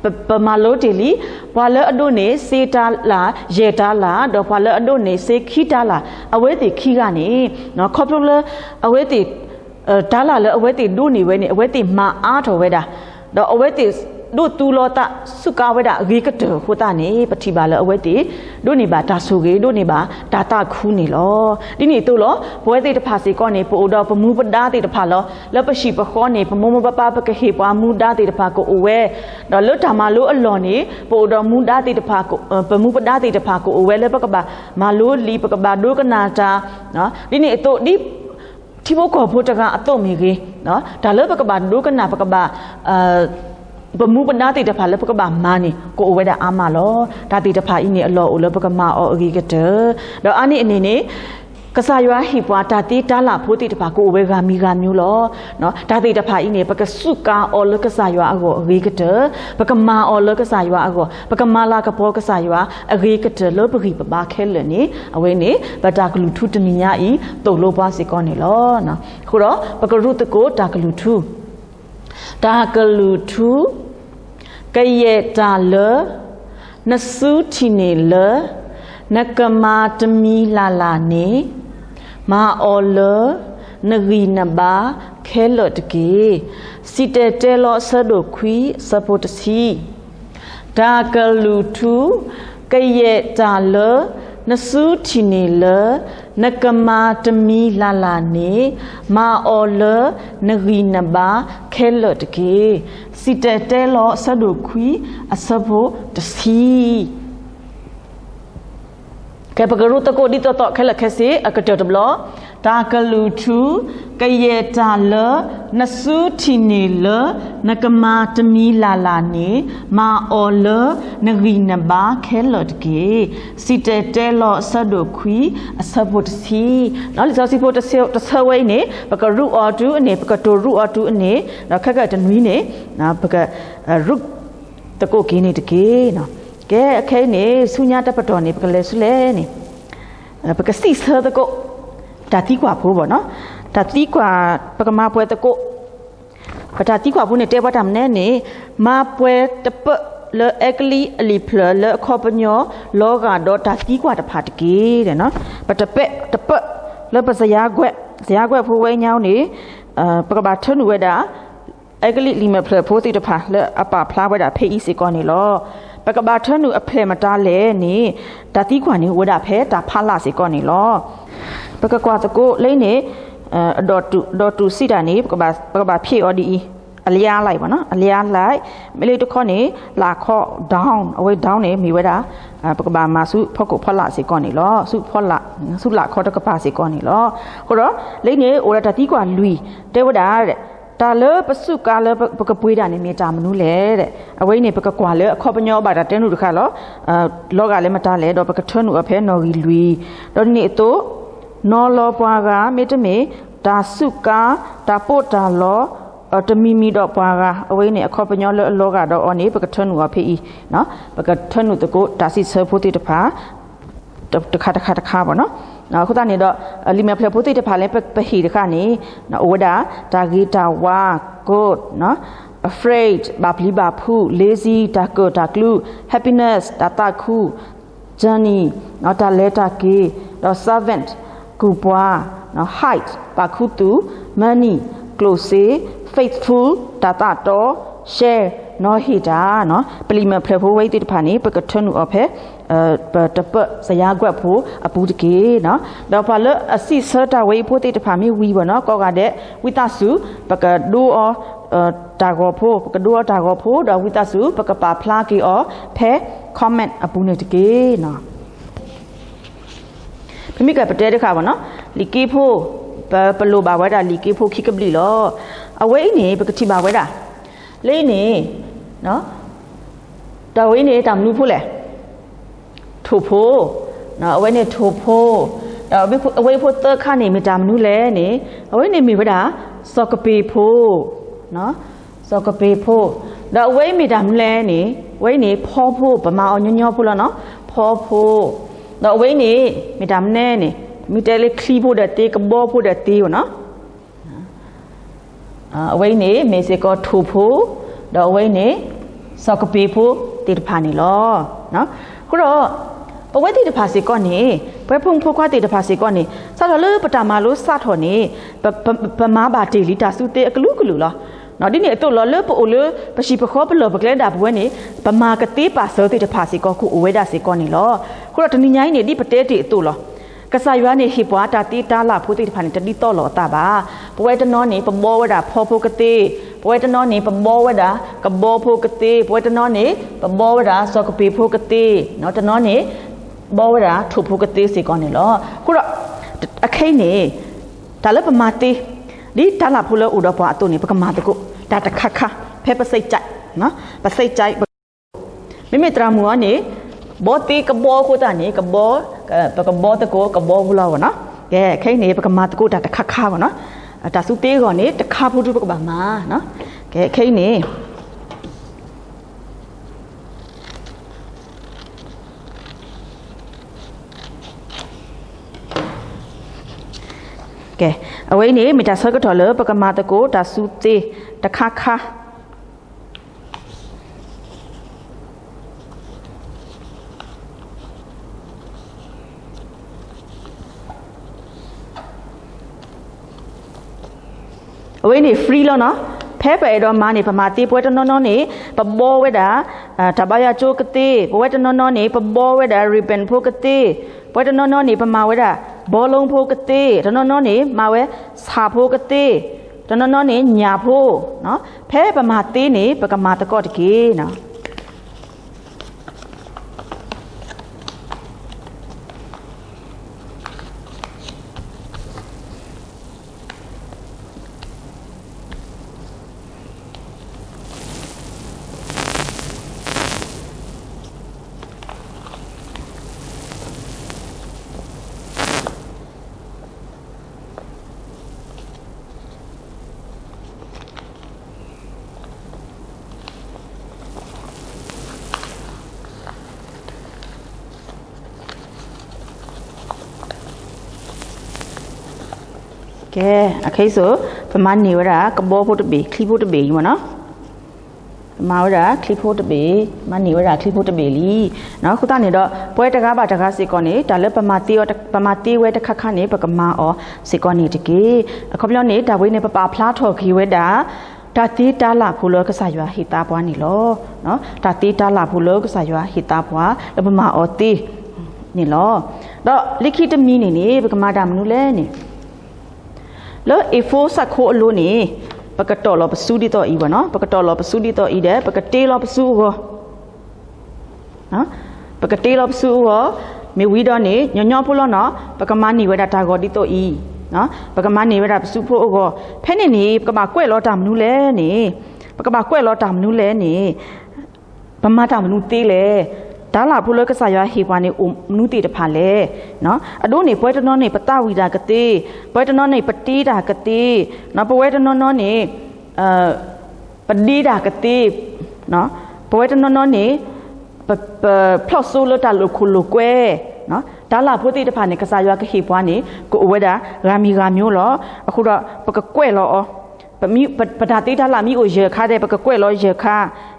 ၤ. ပမၤလိတ့ၢ်လံ, ပှၤလၢအဒိးန့ၢ်စ့တၤလၣ်, ယဲၢ်တၤလၣ်, ဒီးပှၤလၢအဒိးန့ၢ်စ့ခံတၤလၣ်, အဝဲသ့ၣ်ခံဂၤန့ၣ်, ခီဖျိလၢအဝဲသ့ၣ် တၤလၣ်လၢအဝဲသ့ၣ်ဒိးန့ၢ်ဝဲန့ၣ် အဝဲသ့ၣ်မၤအါထီၣ်ဝဲဒၣ်, ဒီးအဝဲသ့ၣ်ဒိးသူလီၤသးစူးကါဝဲဒၣ်အဂ့ၤကတၢၢ်အဃိသတးန့ၣ် ပထံၣ်ဘၣ်လၢအဝဲသ့ၣ် ဒိးန့ၢ်ဘၣ်တၢ်ဆိၣ်ဂ့ၤ ဒိးန့ၢ်ဘၣ်တၢ်သးခုန့ၣ်လီၤ. ဒ်န့ၣ်အသိးလီၤ, ပဝဲသ့ၣ်တဖၣ်စ့ၢ်ကီးန့ၣ် ပအိၣ်ဒီးပမူပဒါသ့ၣ်တဖၣ်လီၤ. လၢပဟံၣ်ပဃီန့ၣ် ပမိၢ်မိၢ်ပၢ်ပၢ် ပကဟ့ၣ်ပှၤမူဒါသ့ၣ်တဖၣ်ကအိၣ်ဝဲ, ဒီးလၢတၢ်မၤလိအလီၢ်န့ၣ် ပအိၣ်ဒီးမူဒါသ့ၣ်တဖၣ်, ပမူပဒါသ့ၣ်တဖၣ်ကအိၣ်ဝဲလၢပကဘၣ်မၤလိလံာ် ပကဘၣ်ဒိကနၣ်တၢ်, ဒ်န့ၣ်အသိး ဒ်ထံဖိကီၢ်ဖိတဂၤအသိးမ့ၢ်ဂ့ၤ, တၢ်လၢပကဘၣ်ဒိကနၣ် ပကဘၣ် ပမူပဒါသ့ၣ်တဖၣ်လၢပကဘၣ်မၤန့ၣ် ကအိၣ်ဝဲဒၣ်အါမးလီၤ. တၢ်သ့ၣ်တဖၣ်အံၤန့ၣ် အလီၢ်အိၣ်လၢပကမၤအီၤအဂ့ၤကတၢၢ်, ဒီးအါန့ၢ်အန့ၣ်န့ၣ် ကစၢ်ယွၤဟ့ၣ်ပှၤတၢ်သ့တၤလၣ်ဖိသ့ၣ်တဖၣ်ကအိၣ်ဝဲဂၤမံၤဂၤမံၤလီၤ. တၢ်သ့ၣ်တဖၣ်အံၤန့ၣ် ပကစူးကါအီၤလၢကစၢ်ယွၤအဂီၢ်အဂ့ၤကတၢၢ်, ပကမၤအီၤလၢကစၢ်ယွၤအဂီၢ်, ပကမၤလၤကပီၤကစၢ်ယွၤအဂ့ၤကတၢၢ်လၢပဂံၢ်ပဘါခဲလၢာ်န့ၣ် အဝဲန့ၣ် ပတၢ်ကလုၢ်ထူတနံၤညါအံၤ သိၣ်လိပှၤစ့ၢ်ကီးန့ၣ်လီၤ. အဃိဒီး ပကရူၢ်သကိးတၢ်ကလုၢ်ထူ တၢ်ကလုၢ်ထူ, ကယဲၢ်တၢ်လၢနစုထံၣ်န့ၢ်လၢ နကမၤတမံၤလၢ်လၢ်န့ၣ်, မၤအီၤလၢနဂံၢ်နဘါခဲလၢာ်တက့ၢ်. စံၣ်တဲၤတဲလီၤ အဆၢဒိၣ်ခွံ အဆၢဖိတဆံ တၢ်ကလုၢ်ထူ, ကယဲၢ်တၢ်လၢနစုထံၣ်န့ၢ်လၢ နကမၤတမံၤလၢ်လၢ်န့ၣ်, မၤအီၤလၢနဂံၢ်နဘါခဲလၢာ်တက့ၢ်. စံၣ်တဲၤတဲလီၤ အဆၢဒိၣ်ခွံ အဆၢဖိတဆံ ကဲ ပကရူၢ်သကိးဒ်သိးသိးခဲလၢာ်ခဲဆ့ အကတၢၢ်တဘျီ, တၢ်ကလုၢ်ထူ, ကယဲၢ်တၢ်လၢနစုထံၣ်န့ၢ်လၢ နကမၤတမံၤလၢ်လၢ်န့ၣ်, မၤအီၤလၢနဂံၢ်နဘါခဲလၢာ်တက့ၢ်. စံၣ်တဲၤတဲလီၤ အဆၢဒိၣ်ခွံ အဆၢဖိတဆံ, လံာ်စီဆှံဖိတဆၢဝဲအံၤန့ၣ် ပကရူၢ်အီၤတုၤအန့ၣ်, ပကတိၤရူၢ်အီၤတုၤအန့ၣ်, ဒီးခဲကတနွံန့ၣ် ပကရူၢ် သကိးက့ၤန့ၣ်တက့ၢ်. ကဲ အခဲအံၤန့ၣ် ဆူညါတပတီၢ်န့ၣ် ပကလဲၤဆူလဲၣ်န့ၣ်, ပကစံးဆၢသကိး တၢ်သံကွၢ်ဖိဘၣ်နီၤ, တၢ်သံကွၢ် ပကမၤပှဲၤသကိး, ပတၢ်သံကွၢ်ဖိန့ၣ် တဲပှၤတၢ်မနုၤန့ၣ်, မၤပှဲၤတပၢၢ်လၢအဲကလံးအလံာ်ဖျၢၣ်လၢအခီပညီ လီၤဂာ်ဒီးတၢ်သံကွၢ်တဖၣ်တက့ၢ်. ပတပဲာ်တပၢၢ်လၢပစယါကွဲး, စယါကွဲးဖိဝဲညါန့ၣ် ပကဘၣ်ထၢနုာ်ဝဲဒၣ် အဲကလံးလံာ်မဲာ်ဖျၢၣ်ဖိသ့ၣ်တဖၣ်လၢအပာ်ဖျါဝဲဒၣ်ဖဲအံၤစ့ၢ်ကီးန့ၣ်လီၤ. ပကဘၣ်ထၢနုာ်အဖျဲၣ်မတၤလဲၣ်န့ၣ်, တၢ်သံကွၢ်န့ၣ်အိၣ်ဝဲဒၣ်ဖဲတၢ်ဖးလၢ်စ့ၢ်ကီးန့ၣ်လီၤ. ပကကွၢ်သကိးလၢအံၤန့ၣ်, ဒီးတုၤစံးတၢ်န့ၣ် ပကဘၣ်ဖျဲးအီၤဒ်အံၤ, အလျါလဲၣ်ဘၣ်နီၤ, အလျါလဲၣ်, မ့ၢ်လၢတခီန့ၣ် လၢ်ခီ down, အဝဲ down န့ၣ် မ့ၢ်ဝဲဒၣ် ပကဘၣ်မၤဆူဖီခိၣ်ဖီလာ်စ့ၢ်ကီးန့ၣ်လီၤ. ဆူဖီလာ်, ဆူလၢ်ခီတကပၤစ့ၢ်ကီးန့ၣ်လီၤ. အဃိဒီး လၢအံၤန့ၣ် အိၣ်ဒီးတၢ်သံကွၢ်လွံၢ်, တဲဝဲဒၣ် တၢ်လၢပစူးကါလၢပကပှ့ၤဒၣ်န့ၣ် မ့ၢ်တၢ်မနုၤလဲၣ်. အဝဲအံၤန့ၣ် ပကကွၢ်လၢအခီပညီဘၣ်တၢ်တဲနုာ်တခါလီၤ. လီၤဂာ်လၢမတၤလဲၣ်, ဒီးပကထၢနုာ်အီၤဖဲနီၣ်ဂံၢ်လွံၢ်, ဒီးဒ်န့ၣ်အသိး နီၤလီၤပှၤဂၤ မ့တမ့ၢ် တၢ်စူးကါ တၢ်ပီးတၢ်လီ တမံၤမံၤဒီးပှၤဂၤ, အဝဲအံၤန့ၣ် အခီပညီလၢအလီၤဂာ်ဒီးအီၤန့ၣ် ပကထၢနုာ်အီၤဖဲအံၤ, ပကထၢနုာ်သကိးတၢ်စံးဆၢဖိသ့ၣ်တဖၣ် တခါတခါတခါဘၣ်နီၤ. အဃိသတးန့ၣ်ဒီး လံာ်မဲာ်ဖျၢၣ်ဖိသ့ၣ်တဖၣ်လၢပဟ့ၣ်တခါန့ၣ် အိၣ်ဝဲဒၣ် တၢ်ဂ့ၤတၢ်ဝါ, good, afraid ဘၣ်ပျံၤဘၣ်ဖုး, lazy တၢ်ကၢၣ်တၢ်ကျူ, happiness တၢ်သးခု, journey တၢ်လဲၤတၢ်က့ၤ, ဒီး servant ကူၣ်ပှၤ, hide ပာ်ခူသူၣ်, money ကျိၣ်စ့, faithful တၢ်သးတီ, share နီၤဟ့ၣ်တၢ်, ပလံာ်မဲာ်ဖျၢၣ်ဖိဝဲအံၤသ့ၣ်တဖၣ်န့ၣ် ပကထၢနုာ်အီၤဖဲ ပတပၢၢ်စယါကွဲးဖိအပူၤတက့ၢ်. ဒီးပှၤလၢအစံးဆၢတၢ်ဝဲအံၤဖိသ့ၣ်တဖၣ်မ့ၢ်ဝံၤဘၣ်နီၤ ကိးဂၤဒဲး ဝံသးစူၤ ပကဒိအီၤတၢ်ဂီၤဖိ, ပကဒိအီၤတၢ်ဂီၤဖိ ဒီးဝံသးစူၤ ပကပာ်ဖျါက့ၤအီၤဖဲ comment အပူၤန့ၣ်တက့ၢ်. ပမ့ၢ်ကပတဲတခါဘၣ်နီၤ လံာ်က့ဖိ, ပလိၣ်ဘၣ်ဝဲဒၣ်လံာ်က့ဖိခံကဘျံးလီၤ. အဝဲအံၤန့ၣ် ပကထံၣ်ဘၣ်ဝဲဒၣ် လၢအံၤန့ၣ် ဒီးအဝဲအံၤန့ၣ် တၢ်မနုၤဖိလဲၣ်. ထိၣ်ဖိ, အဝဲန့ၣ်ထိၣ်ဖိ, ဒီးအဝဲဖိသၢခါန့ၣ် မ့ၢ်တၢ်မနုၤလဲၣ်န့ၣ် အဝဲန့ၣ်မ့ၢ်ဝဲဒၣ် စီၤကပ့ၤဖိ, စီၤကပ့ၤဖိ, ဒီးအဝဲအံၤမ့ၢ်တၢ်မနုၤလဲၣ်န့ၣ် အဝဲအံၤန့ၣ် ဖီဖိ, ပမၤအီၤညီညီဖိလီၤနီၤ, ဖီဖိ, ဒီးအဝဲအံၤန့ၣ် မ့ၢ်တၢ်မနုၤလဲၣ်န့ၣ် မ့ၢ်တဲလၢချံဖိဒီးသ့ ကဘီဖိဒီးသ့ဝဲနီၤ. အဝဲအံၤန့ၣ် မ့ၢ်စ့ၢ်ကီးထိၣ်ဖိ, ဒီးအဝဲအံၤန့ၣ် စီၤကပ့ၤဖိသ့ၣ်တဖၣ်န့ၣ်လီၤ. အဃိဒီး ပဝဲသ့ၣ်တဖၣ်စ့ၢ်ကီးန့ၣ် ပဝဲဖိမုၣ်ဖိခွါသ့ၣ်တဖၣ်စ့ၢ်ကီးန့ၣ် စးထီၣ်လၢပတၢ်မၤလိစးထီၣ်န့ၣ် ပ, ပ, ပမၤဘၣ်တ့ၢ်လံတၢ်စုသ့အကလုာ်ကလုာ်လီၤ. ဒ်န့ၣ်အသိးလီၤ လၢပအိၣ်လၢ ပဟံၣ်ပဃီပလီၢ်ပကျဲဒၣ်ပဝဲန့ၣ် ပမၤကသ့ပာ်စၢၤသ့ၣ်တဖၣ်စ့ၢ်ကီး ကအိၣ်ဝဲဒၣ်စ့ၢ်ကီးန့ၣ်လီၤ. အဃိဒီးတနံၤညါအံၤန့ၣ် ဒ်ပတဲတ့ၢ်အသိးလီၤ. ကစၢ်ယွၤန့ၣ်ဟ့ၣ်ပှၤတၢ်သ့တၢ်လၢ်ဖိသ့ၣ်တဖၣ်န့ၣ် တဒ်သိးလိာ်အသးဘၣ်. ပဝဲတနီၤန့ၣ် ပဘီဝဲဒၣ်ဖီဖိကသ့, ပဝဲတနီၤန့ၣ် ပဘီဝဲဒၣ်ကဘီဖိကသ့, ပဝဲတနီၤန့ၣ် ပဘီဝဲဒၣ်စီၤကပ့ၤဖိကသ့, တနီၤန့ၣ် ဘီဝဲဒၣ်ထိၣ်ဖိကသ့စ့ၢ်ကီးန့ၣ်လီၤ. အဃိဒီး အခဲအံၤန့ၣ် တၢ်လၢပမၤသ့ ဒ်တၢ်လၢ်ဖိလၢအိၣ်ဒီးပှၤအသိးန့ၣ် ပကမၤသကိး တၢ်တခါခါ ဖဲပစံးကဲး, ပစံးကဲး မ့မ့ၢ်သရၣ်မုၣ်အီၤန့ၣ် ဘီသ့ကဘီအဃိသတးန့ၣ် ကဘီ, ပကဘီသကိးကဘီဖိလီၤဂီၢ်နီၤ. ကဲ ခဲအံၤန့ၣ် ပကမၤသကိးတၢ်တခါခါဂီၢ်နီၤ. တၢ်သူသ့အဂီၢ်န့ၣ် တခါဖိဒုပကဘၣ်မၤ. ကဲ ခဲအံၤန့ၣ် ကဲ အဝဲအံၤန့ၣ် မ့ၢ်တၢ်ဆၢကတီၢ်လၢပကမၤသကိးတၢ်သူသ့တခါခါ အဝဲန့ၣ် free လီၤနီၤ. ဖဲပအဲၣ်ဒိးမၤန့ၣ် ပမၤသ့ ပဝဲတနီၤနီၤန့ၣ် ပဘီဝဲဒၣ် တၢ်ဘါယွၤကၠိကသ့, ပဝဲတနီၤနီၤန့ၣ် ပဘီဝဲဒၣ် ribbon ဖိကသ့, ပဝဲတနီၤနီၤန့ၣ် ပမၤဝဲဒၣ် ဘောလုံးဖိကသ့, တနီၤနီၤန့ၣ် မၤဝဲ ဆၣ်ဖိကသ့, တနီၤနီၤန့ၣ် ညၣ်ဖိ, ဖဲပမၤသ့န့ၣ် ပကမၤသကိးတက့ၢ်နီၤ. ကဲ အခဲအံၤစိ ပမၤန့ၢ်ဝဲဒၣ် ကဘီဖိတဘ့ၣ် ချံဖိတဘ့ၣ်အံၤမ့ၢ်နီၤ. ပမၤဝဲဒၣ်ချံဖိတဘ့ၣ်, မၤန့ၢ်ဝဲဒၣ်ချံဖိတဘ့ၣ်လံ. အဃိသတးန့ၣ်ဒီး ပဝဲတဂၤဘၣ်တဂၤစ့ၢ်ကီးန့ၣ် တၢ်လၢပမၤသ့ဝဲတခါခါန့ၣ် ပကမၤအီၤစ့ၢ်ကီးန့ၣ်တက့ၢ်. အခီပညီန့ၣ် တၢ်ဝဲန့ၣ် ပပာ်ဖျါထီၣ်က့ၤဝဲဒၣ် တၢ်သ့တၢ်လၢ်ဖိလၢကစၢ်ယွၤဟ့ၣ်သါပှၤန့ၣ်လီၤ. တၢ်သ့တၢ်လၢ်ဖိလၢကစၢ်ယွၤဟ့ၣ်သါပှၤ လၢပမၤအီၤသ့န့ၣ်လီၤ. ဒီးလၢခံတမံၤန့ၣ်န့ၣ် ပကမၤတၢ်မနုၤလဲၣ်န့ၣ် လၢ A four စးခိအလိၤန့ၣ် ပကတီၢ်လီၤပစုဒ်သိးအံၤဘၣ်နီၤ, ပကတီၢ်လီၤပစုဒ်သိးအံၤဒီး ပကတ့လီၤပစုအဂီၢ်, ပကတ့လီၤပစုအဂီၢ်, မ့ၢ်ဝံၤဒီးန့ၣ် ညီညီဖိလီၤနီၤ, ပကမၤန့ၢ်ဝဲဒၣ်တၢ်ဂီၤဒ်သိးအံၤ, ပကမၤန့ၢ်ဝဲဒၣ်ပစုဖိအဂီၢ်, ဖဲန့ၣ်န့ၣ် ပကဘၣ်ကွဲးလီၤတၢ်မနုၤလဲၣ်န့ၣ်, ပကဘၣ်ကွဲးလီၤတၢ်မနုၤလဲၣ်န့ၣ် ပမၤတၢ်မနုၤသ့လဲၣ်. တၢ်လၢ်ဖိလၢကစၢ်ယွၤဟ့ၣ်ပှၤန့ၣ် အိၣ်မနုၤသ့ၣ်တဖၣ်လဲၣ်. အဒိန့ၣ် ပဝဲတနီၤန့ၣ် ပသးဝံၣ်တၢ်ကသ့, ပဝဲတနီၤန့ၣ် ပတ့တၢ်ကသ့, ပဝဲတနီၤနီၤန့ၣ် ပဒ့တၢ်ကသ့, ပဝဲတနီၤနီၤန့ၣ် ပဖျီၣ်စိလၢတၢ်လိာ်ခိၣ်လိာ်ကွဲ, တၢ်လၢ်ဖိသ့ၣ်တဖၣ်န့ၣ် ကစၢ်ယွၤကဟ့ၣ်ပှၤန့ၣ် ကအိၣ်ဝဲဒၣ် ဂၤမံၤဂၤမံၤလီၤ. အဃိဒီး ပကကွဲးလီၤအီၤ ပတၢ်သ့တၢ်လၢ်မ့ၢ်အိၣ်ယဲၢ်ခါဒီး ပကကွဲးလီၤယဲၢ်ခါ,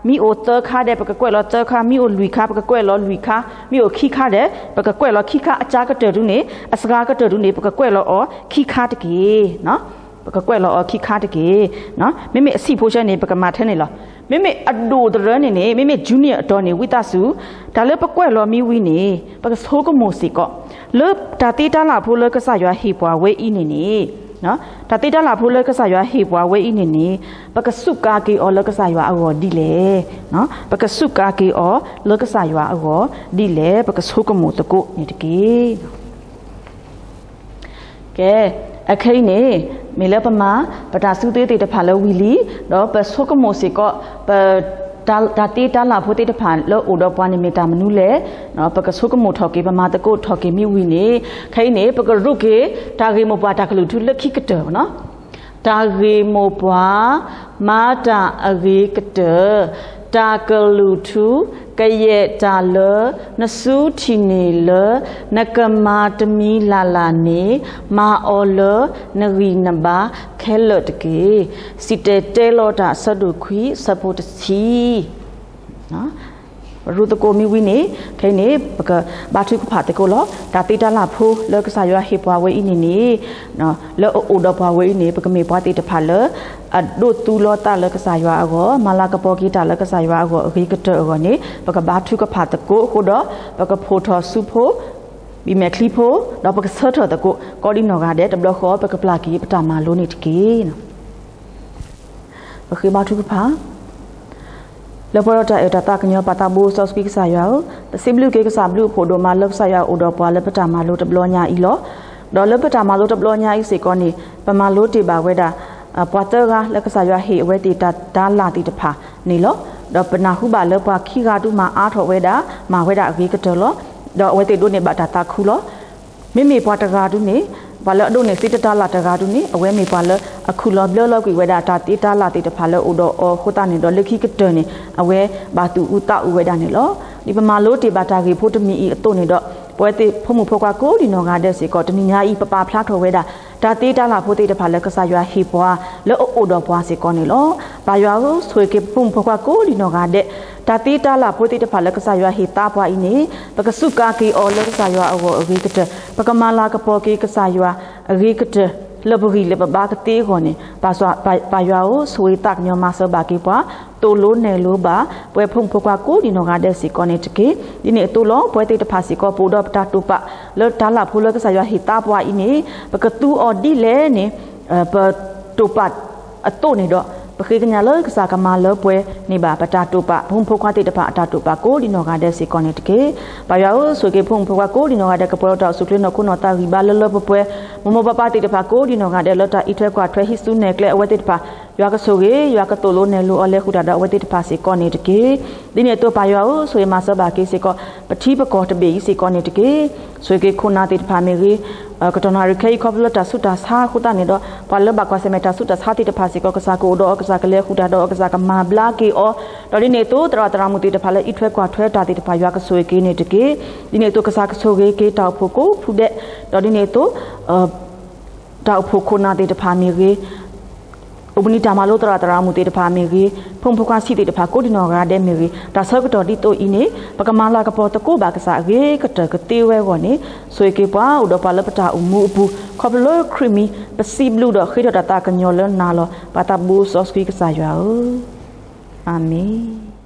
မ့ၢ်အိၣ်သၢခါဒီး ပကကွဲးလီၤသၢခါ, မ့ၢ်အိၣ်လွံၢ်ခါ ပကကွဲးလီၤလွံၢ်ခါ, မ့ၢ်အိၣ်ခံခါဒီး ပကကွဲးလီၤခံခါ, အစှၤကတၢၢ်ဒုန့ၣ် အစှၤကတၢၢ်ဒုန့ၣ် ပကကွဲးလီၤအီၤခံခါတက့ၢ်. ပကကွဲးလီၤအီၤခံခါတက့ၢ်. မ့မ့ၢ်အဆံးဖိဆၢန့ၣ် ပကမၤထဲန့ၣ်လီၤ. မ့မ့ၢ်အဒိၣ်တရၢန့ၣ်န့ၣ် မ့မ့ၢ် junior အတီၢ်န့ၣ် ဝံသးစူၤ တၢ်လၢပကွဲးလီၤမ့ၢ်ဝံၤန့ၣ် ပကဆိကမိၣ်စ့ၢ်ကီး လၢတၢ်သ့တၢ်လၢ်ဖိလၢကစၢ်ယွၤဟ့ၣ်ပှၤဝဲအံၤန့ၣ်န့ၣ်, တၢ်သ့တၢ်လၢ်ဖိလၢကစၢ်ယွၤဟ့ၣ်ပှၤဝဲအံၤန့ၣ်န့ၣ် ပကစူးကါက့ၤအီၤလၢကစၢ်ယွၤအဂီၢ်ဒ်လဲၣ်. ပကစူးကါက့ၤအီၤလၢကစၢ်ယွၤအဂီၢ်ဒ်လဲၣ် ပကဆိကမိၣ်သကိးန့ၣ်တက့ၢ်. ကဲ, အခဲအံၤန့ၣ် မ့ၢ်လၢပမၤ ပတၢ်စုသ့သ့ၣ်တဖၣ်လၢဝံၤလံ, ဒီးပဆိကမိၣ်စ့ၢ်ကီး ပ တၢ်သ့တၢ်လၢ်ဖိသ့ၣ်တဖၣ်လၢအိၣ်ဒီးပှၤန့ၣ်မ့ၢ်တၢ်မနုၤလဲၣ်, ပကဆိကမိၣ်ထီၣ်က့ၤ ပမၤသကိးထီၣ်က့ၤမ့ၢ်ဝံၤန့ၣ်, ခဲအံၤန့ၣ် ပကရူၢ်က့ၤ တၢ်ဂ့ၢ်မိၢ်ပှၢ်တၢ်ကလုၢ်ထူလၢခံကတၢၢ်နီၤ. တၢ်ဂ့ၢ်မိၢ်ပှၢ်, မၤတၢ်အဂ့ၤကတၢၢ်, တၢ်ကလုၢ်ထူ, ကယဲၢ်တၢ်လၢ နစုထံၣ်န့ၢ်လၢ နကမၤတမံၤလၢ်လၢ်န့ၣ်, မၤအီၤလၢနဂံၢ်နဘါခဲလၢာ်တက့ၢ်. စံၣ်တဲၤတဲလီၤတၢ်အဆၢဒိၣ်ခွံ အဆၢဖိတဆံ ရူၢ်သကိးမ့ၢ်ဝံၤန့ၣ်, ခဲအံၤန့ၣ် ပကဘါထုကဖၣ်သကိးလီၤ. တၢ်သ့တၢ်လၢ်ဖိလၢကစၢ်ယွၤဟ့ၣ်ပှၤဝဲအံၤန့ၣ်န့ၣ်, လၢအအိၣ်ဒီးပှၤဝဲအံၤန့ၣ် ပကမ့ၢ်ပှၤသ့ၣ်တဖၣ်လၢ အဒိးသူလီၤသးလၢကစၢ်ယွၤအဂီၢ်, မၤလၤကပီၤက့ၤတၢ်လၢကစၢ်ယွၤအဂီၢ်အဂ့ၤကတၢၢ်အဂီၢ်န့ၣ်, ပကဘါထုကဖၣ်သကိးအဃိဒီး, ပကဖီၣ်ထီၣ်စုဖိ, ဘံၣ်မဲာ်ချံဖိ, ဒီးပကဆၢထၢၣ်သကိး ကိးဒံနီၢ်ဂၤဒဲး, တဘျီဃီပကပျၢ်က့ၤပတၢ်မၤလိန့ၣ်တက့ၢ်. ပဃ့ဘါထုကဖၣ်. လၢပှဲၤဒီးတၢ်အဲၣ်တၢ်သးကညီၤ ပၢ်သးဘိစီဆှံကစၢ်ယွၤဧၢ, ပစံးဘျုးက့ၤကစၢ်ဘျုးအဖှိၣ်ဒိၣ်မးလၢကစၢ်ယွၤအိၣ်ဒီးပှၤလၢပတၢ်မၤလိတဘျီညါအံၤလီၤ. ဒီးလၢပတၢ်မၤလိတဘျီညါအံၤစ့ၢ်ကီးန့ၣ်, ပမၤလိတ့ၢ်ဘၣ်ဝဲဒၣ် ပှၤသၢဂၤလၢကစၢ်ယွၤဟ့ၣ်အဝဲသ့ၣ်တၢ်တၢ်လၢ်သ့ၣ်တဖၣ်န့ၣ်လီၤ. ဒီးပနၢ်ဟူဘၣ်လၢပှၤခံဂၤဒုးမၤအါထီၣ်ဝဲဒၣ်, မၤဝဲဒၣ်အဂ့ၤကတၢၢ်လီၤ. ဒီးအဝဲသ့ၣ်ဒိးန့ၢ်ဘၣ်တၢ်သးခုလီၤ. မ့မ့ၢ်ပှၤတဂၤဒုးန့ၣ်, ပှၤလၢအဒိးန့ၢ်သ့တၢ်လၢ်တဂၤဒုးန့ၣ်, အဝဲမ့ၢ်ပှၤလၢအခုၣ်လီၤဘျၢလီၤကွံာ်ဝဲဒၣ်တၢ်သ့တၢ်လၢ်သ့ၣ်တဖၣ်လၢအိၣ်ဒီးအီၤအဃိသတးန့ၣ်ဒီး လၢခံကတၢၢ်န့ၣ် အဝဲဘၣ်သူၣ်အုးသးအုးဝဲဒၣ်န့ၣ်လီၤ. ဒ်ပမၤလိတ့ၢ်ဘၣ်တၢ်ဂ့ၢ်ဖိတမံၤအံၤအသိးန့ၣ်ဒီး, ပဝဲသ့ၣ်ဖိမုၣ်ဖိခွါကိးဒံနီၢ်ဂၤဒဲးစ့ၢ်ကီး တနံၤညါအံၤ ပပာ်ဖျါထီၣ်ဝဲဒၣ် တၢ်သ့တၢ်လၢ်ဖိသ့ၣ်တဖၣ်လၢကစၢ်ယွၤဟ့ၣ်ပှၤလၢအအိၣ်ဒီးပှၤစ့ၢ်ကီးန့ၣ်လီၤ. ပၢ်ယွၤဧၢ, ဆိၣ်ဂ့ၤက့ၤပဖိမုၣ်ဖိခွါကိးဒံနီၢ်ဂၤဒဲး, တၢ်သ့တၢ်လၢ်ဖိသ့ၣ်တဖၣ်လၢကစၢ်ယွၤဟ့ၣ်သါပှၤအံၤန့ၣ်, ပကစူးကါက့ၤအီၤလၢကစၢ်ယွၤအဂီၢ်အဂ့ၤကတၢၢ်, ပကမၤလၤကပီၤက့ၤကစၢ်ယွၤအဂ့ၤကတၢၢ် လၢပဂံၢ်လၢပဘါကသ့အဂီၢ်န့ၣ်, ပၢ်ယွၤဧၢ, ဆိၣ်ဂ့ၤသးကညီၤမၤစၢၤဘၣ်က့ၤပှၤ, သိၣ်လိနဲၣ်လိဘၣ် ပဝဲဖိမုၣ်ဖိခွါကိးဒံနီၢ်ဂၤဒဲးစ့ၢ်ကီးန့ၣ်တက့ၢ်. ဒ်န့ၣ်အသိးလီၤ, ပဝဲသ့ၣ်တဖၣ်စ့ၢ်ကီး ပအိၣ်ဒီးပတၢ်တိာ်ပာ်လၢတၢ်လၢ်ဖိလၢကစၢ်ယွၤဟ့ၣ်သါပှၤအံၤန့ၣ်, ပကသူအီၤဒ်လဲၣ်န့ၣ်, ပတိာ်ပာ်အသိးန့ၣ်ဒီး, ပဃ့ကညးလၢကစၢ်ကမၤလၢပှဲၤန့ၢ်ဘၣ်ပတၢ်တိာ်ပာ်, ပဖိမုၣ်ဖိခွါသ့ၣ်တဖၣ်အတၢ်တိာ်ပာ်ကိးဒံနီၢ်ဂၤဒဲးစ့ၢ်ကီးန့ၣ်တက့ၢ်. ပၢ်ယွၤဧၢ, ဆိၣ်ဂ့ၤက့ၤဖိမုၣ်ဖိခွါကိးဒံနီၢ်ဂၤဒဲး ကပှဲၤဒီးတၢ်အိၣ်ဆူၣ်ချ့နီၢ်ခိနီၢ်သးဂံၢ်ဘါလၢလၢပှဲၤပှဲၤ, မိၢ်မိၢ်ပၢ်ပၢ်သ့ၣ်တဖၣ်ကိးဒံနီၢ်ဂၤဒဲးလၢတၢ်အံးထွဲကွၢ်ထွဲဟံးစုနဲၣ်ကျဲအဝဲသ့ၣ်တဖၣ်, ယွၤကဆိၣ်ဂ့ၤ, ယွၤကသိၣ်လိနဲၣ်လိအီၤလဲၤဃုာ်တၢ်ဒီးအဝဲသ့ၣ်တဖၣ်စ့ၢ်ကီးန့ၣ်တက့ၢ်. ဒ်န့ၣ်အသိးပၢ်ယွၤဧၢ, ဆိၣ်ဂ့ၤမၤစၢၤဘၣ်က့ၤစ့ၢ်ကီး ပထံပကီၢ်တဘ့ၣ်အံၤစ့ၢ်ကီးန့ၣ်တက့ၢ်. ဆိၣ်ဂ့ၤက့ၤခိၣ်နၢ်သ့ၣ်တဖၣ်မ့ၢ်ဂ့ၤ, ကတီၢ်နၣ်ရံၣ်ခဲအံၤခီဖျိလၢတၢ်ဆူးတၢ်ဆါအဃိသတးန့ၣ်ဒီး, ပှၤလၢဘၣ်ကွၢ်ဆၢၣ်မဲာ်တၢ်ဆူးတၢ်ဆါသ့ၣ်တဖၣ်စ့ၢ်ကီး ကစၢ်ကအိၣ်ဒီးအီၤ, ကစၢ်ကလဲၤဃုာ်တၢ်ဒီးအီၤ, ကစၢ်ကမၤဘျါက့ၤအီၤ, ဒီးဒ်န့ၣ်အသိးသရၣ်သရၣ်မုၣ်သ့ၣ်တဖၣ်လၢအံးထွဲကွၢ်ထွဲတၢ်သ့ၣ်တဖၣ် ယွၤကဆိၣ်ဂ့ၤက့ၤန့ၣ်တက့ၢ်. ဒ်န့ၣ်အသိးကစၢ်ကဆိၣ်ဂ့ၤက့ၤတၢ်အိၣ်ဖှိၣ်ကိးဖုဒဲး, ဒီးဒ်န့ၣ်အသိး တၢ်အိၣ်ဖှိၣ်ခိၣ်နၢ်သ့ၣ်တဖၣ်မ့ၢ်ဂ့ၤ, အိၣ်ဘှံးနံၤတၢ်မၤလိသရၣ်သရၣ်မုၣ်သ့ၣ်တဖၣ်မ့ၢ်ဂ့ၤ, ဖိမုၣ်ဖိခွါဆံးသ့ၣ်တဖၣ်ကိးဒံနီၢ်ဂၤဒဲးမ့ၢ်ဂ့ၤ, တၢ်ဆၢကတီၢ်ဒ်သိးအံၤန့ၣ်, ပကမၤလၤကပီၤသကိးဘၣ်ကစၢ်အဂ့ၤကတၢၢ်ကသ့ဝဲအဂီၢ်န့ၣ်, ဆိၣ်ဂ့ၤက့ၤပှၤအိၣ်ဒီးပှၤလၢပတၢ်အိၣ်မူအပူၤ, ခီဖျိလၢခရံာ်မံၤ ပစံးဘျုးဒီးဃ့ထီၣ်တၢ်သးကညီၤလၢနၤလီၤ. ပၢ်သးဘိစီဆှံကစၢ်ယွၤဧၢ, အၤမ့ၣ်.